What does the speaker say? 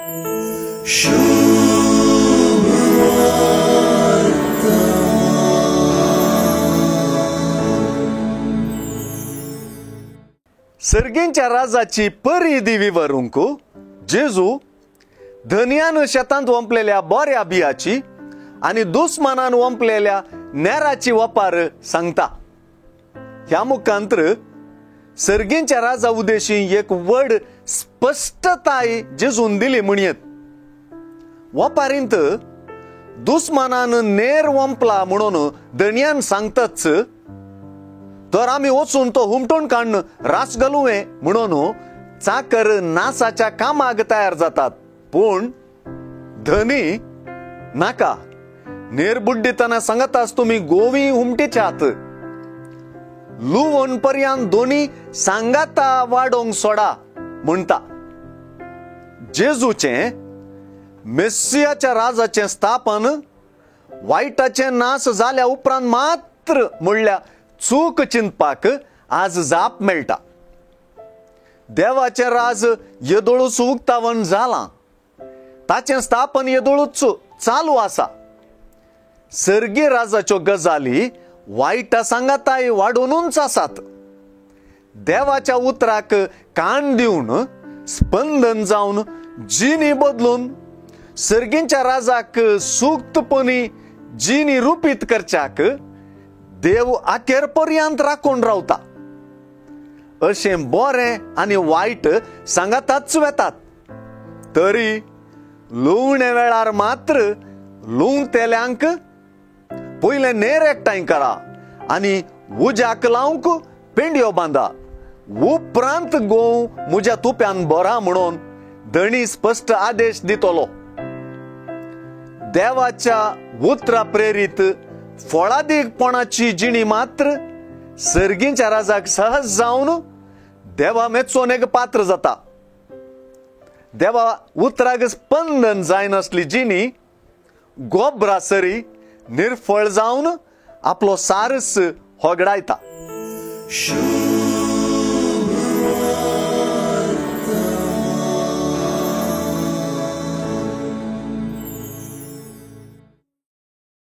सर्गींच्या राजाची परिधी विवरूंक जेजू धनयान शेतांत वंपलेल्या बऱ्या बियाची आनी दुस्मानान वंपलेल्या नेराची वपार सांगता. ह्या मुखांत्र सर्गींच्या राजा उदेशी एक व्हड स्पश्टताय जेजून दिली म्हणयेत. वपारींत दुस्मानान नेर वंपला म्हणून धनयान सांगताच तर आमी वचून तो हुमटून काडून रास घालुवे म्हणून चाकर नासाच्या कामाक तयार जातात. पूण धनी नाका नेर बुड्डितना सांगतास तुमी गोवी हुमटीच्यात लुवण पर्यंत दोनी सांगाता वाडोवंक सोडा म्हणटा. जेजूचें मेस्सियाच्या राजाचें स्थापन वायटाचें नास जाल्या उपरांत मात्र म्हणल्या चूक चिंतपाक आज जाप मेळटा. देवाचें राज येदोळूच उक्तावण जालां, ताचें स्थापन येदोळूच चालू आसा. सर्गी राजाच्यो गजाली वायटा सांगाताय वाडोवनूच आसात. देवाच्या उतराक कान दिवन स्पंदन जावन जिणी बदलून सर्गींच्या राजाक सुक्तपणी जिणी रुपीत करच्याक देव आखेर पर्यंत राखून रावता. अशें बरें आनी वायट सांगाताच वेतात तरी लुवणे वेळार मात्र लुवतेल्यांक पयलें नेर एकठांय करा आनी उज्याक लावंक पेंडयो बांदा, उपरांत गोंव म्हज्या तुप्यान बरा म्हणून धणी स्पश्ट आदेश दितलो. देवाच्या उतरा प्रेरीत फळादीकपणाची जिणी मात्र सर्गींच्या राजाक सहज जावन देवा मेचोन एक पात्र जाता. देवा उतराक स्पंदन जायनासली जिणी गोबरा सरी निर्फळ जावन आपलो सारस होगडायता.